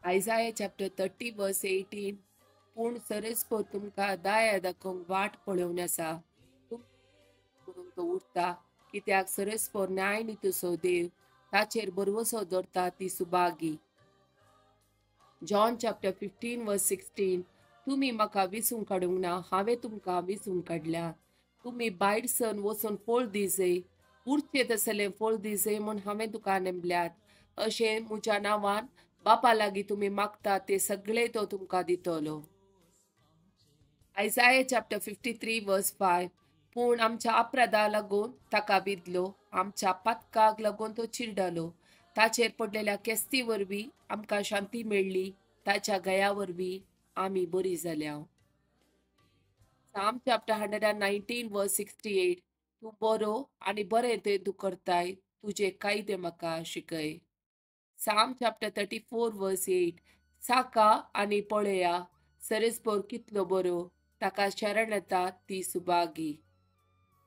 Isaiah chapter 30 verse 18 पूण सरेस्पोर तुमकां दया दाखोवंक वाट पळोवन आसा. करूंक तो उरता, कित्याक सरेस्पोर न्याय नितीचो देव, ताचेर भरवसो दवरता ती सुभागी. John chapter 15 verse 16 तुमी म्हाका विसूंक काडूंक ना, हांवें तुमकां विसूंक काडल्या. तुमी भायर सन वचून फळ दिजय, उरचें तसलें फळ दिजय म्हूण हांवें तुका नेमल्यात. अशें म्हज्या नांवान बापा लागीं तुमी मागता तें सगळें तो तुमकां दितलो. Isaiah chapter 53 verse 5 पूण आमच्या अपराधा लागून ताका विदलो, आमच्या पातकाक लागून तो चिरडलो. ताचेर पडलेल्या केस्ती वरवीं आमकां शांती मेळ्ळी, ताच्या गया वरवीं आमी बरी जाल्या. Psalm chapter 119 verse 68 तूं बरो आनी बरें तें तूं करताय, तुजे कायदे म्हाका शिकय. Psalm chapter 34 verse 8 साका आनी पळया सरेस्पोर कितलो बरो, ताका शरण येता ती सुभागी.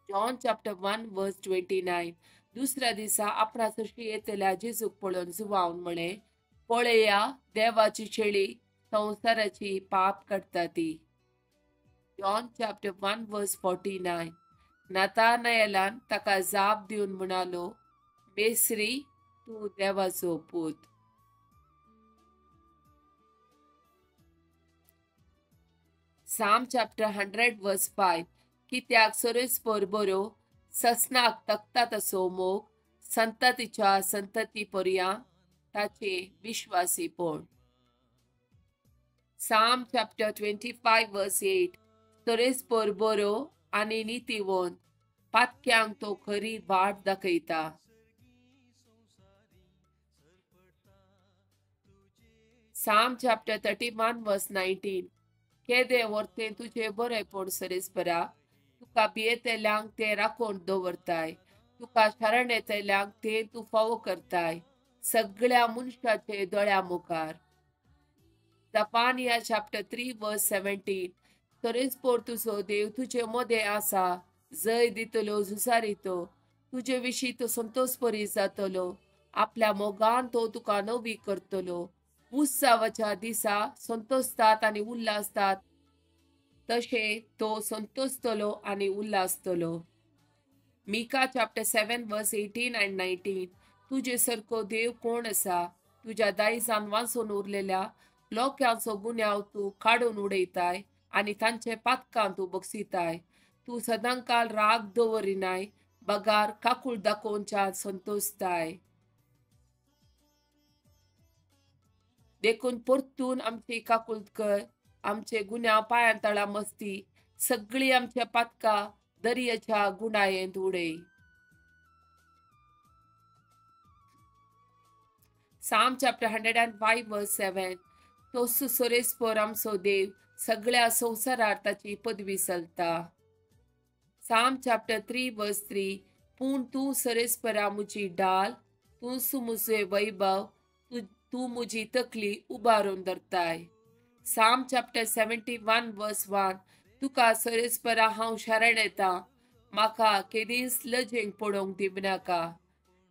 John chapter 1 verse 29 दुसऱ्या दिसा आपणा सरशी येतल्या जेजूक पळोवन जुवावन म्हळें, पळया देवाची शेळी, संवसाराची पाप काडटा ती. John chapter 1 verse 49 नातानाएलान ताका जाप दिवन म्हणालो, मेस्त्री, तूं देवाचो पूत. Psalm chapter 100 verse 5 कित्याक सरेस्पोर बरो, ससनाक तकता तसो मोग, संततीच्या संतती पर्या ताचे विश्वासीपण. Psalm chapter 25 verse 8 सरेस्पोर बरो आनी नितीवंत, पातक्यांक तो खरी वाट दाखयता. Psalm chapter 31 verse 19 केदे व्हरतें तुजें बरेंपण सरेस्परा, तुका भियेतल्यांक तें राखून दवरताय, तुका शरण येतल्यांक तें तूं फावो करताय, सगळ्या मनशाचे दोळ्या मुखार. Zephaniah chapter 3 verse 17 सरेस्पोर तुजो देव तुजे मदें आसा, जय दितलो झुजारी तो, तुजे विशीं तो संतोष परी जातलो, आपल्या मोगान तो तुका नवी करतलो. उत्सवाच्या दिसा संतोषतात आनी उल्हासतात तशें तो संतोषतलो आनी उल्हासतलो. Micah chapter 7 verse 18 and 19 तुजे सारको देव कोण आसा? तुज्या दायजान वांचून उरलेल्या लोकांचो गुन्यांव तूं काडून उडयताय आनी तांचे पातकां तूं बक्षिताय. तूं सदांकाल राग दवरिनाय, बगार काकूळ दाखोवच्या संतोषताय. देखून परतून आमची काकूळट कर, आमचे गुन्यांव पांयां तळा मस्ती, सगळी आमच्या पातकां दर्याच्या गुणायेंत उडय. Psalm chapter 105 verse 7 तो सरेस्पोर आमचो देव, सगळ्या संवसारार ताची पदवी चलता. Psalm chapter 3 verse 3 पूण तूं सरेस्परा म्हजी डाल, तूं म्हजें वैभव, तूं म्हजी तकली उबारून धरताय. Psalm chapter 71 verse 1 तुका सरेस्परा हांव शरण येता, म्हाका केदींच लजेंक पडोवंक दिवनाका.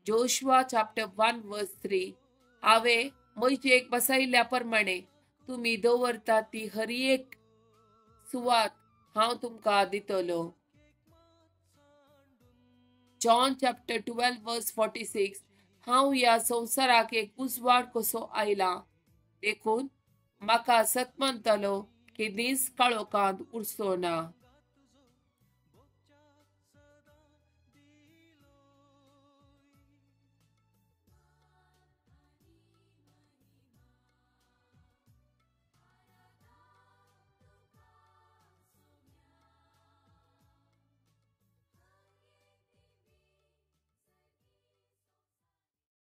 जोशुआ chapter 1 verse 3 हांवें म्हजेक बसयल्ल्या प्रमाणे तुमी दवरता ती हर एक सुवात हांव तुमकां दितलो. John chapter 12 verse 46 हांव ह्या संवसाराक एक उजवाड कसो आयला, देखून म्हाका सत मानतलो केदींच काळोखांत उरचो ना.